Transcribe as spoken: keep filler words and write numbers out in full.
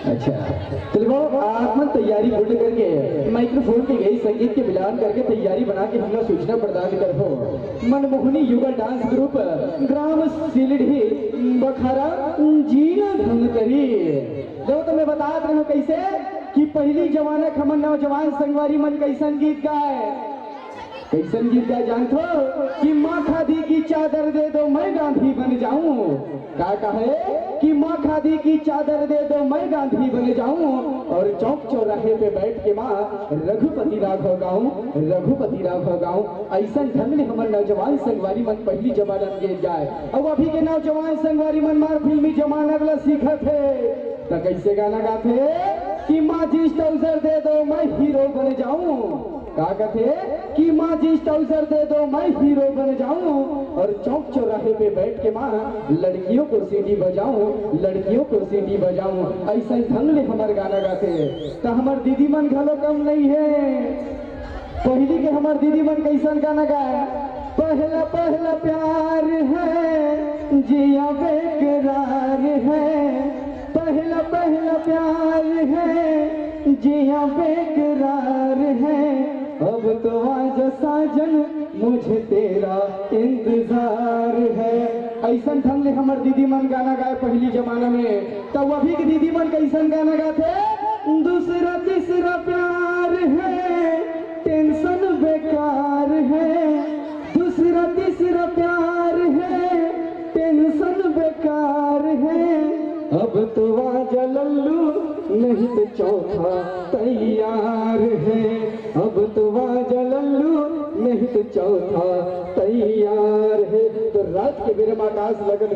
अच्छा, चलो बाबू, आप मन तैयारी पूर्ण करके माइक्रोफोन के गई संगीत के मिलान करके तैयारी बना के हमला सूचना प्रदान करबो। मनमोहनी युगल डांस ग्रुप, ग्राम सिलढ़ी, बखरा, जिला धमतरी। लो तो मैं बतात रहे हूँ कैसे कि पहली जमाना के हमर नौजवान संगवारी मन कैसन गीत गाए। कैसन गीत गाए जानथो? कि माँ खादी की चादर दे दो, मैं गांधी बन जाऊं। का कहे कि माँ खादी की चादर दे दो, मैं गांधी बन जाऊं, और चौक चौराहे पे बैठ के माँ रघुपति राघव गाऊं, रघुपति राघव गाऊं। ऐसन ढंग ले हमर नौजवान संगवारी मन पहली जमाना में गीत गाए। अब अभी के नौजवान संगवारी मन मार फिल्मी जमाना वाला सीखत हे, त कैसे गाना गाथे कि माँ जींस ट्राउजर दे दो, मैं हीरो बन जाऊं। का कथे कि माँ जींस ट्राउजर दे दो, मैं हीरो बन जाऊं, और चौक चौराहे पे बैठ के माँ लड़कियों को सीटी बजाऊं, लड़कियों को सीटी बजाऊं। ऐसा ढंग ले हमर गाना गाथे, त हमर दीदी मन घलो कम नहीं है। पहली के हमर दीदी मन कैसन गाना गाए, पहला पहला प्यार है, जिया बेकरार है, पहला पहला प्यार है, जिया बेकरार है, अब तो आजा साजन, मुझे तेरा इंतजार है। ऐसन ढंग ले हमर दीदी मन गाना गाए पहली जमाना में, तब अभी के दीदी मन कैसन गाना गाथे, दूसरा तीसरा प्यार है, टेंशन बेकार है, दूसरा तीसरा प्यार है, टेंशन बेकार है, अब तो आजा लल्लू, नहीं तो चौथा तैयार है, अब तो आजा लल्लू, नहीं तो चौथा तैयार है। तो रात के बेरा में आकाश लगन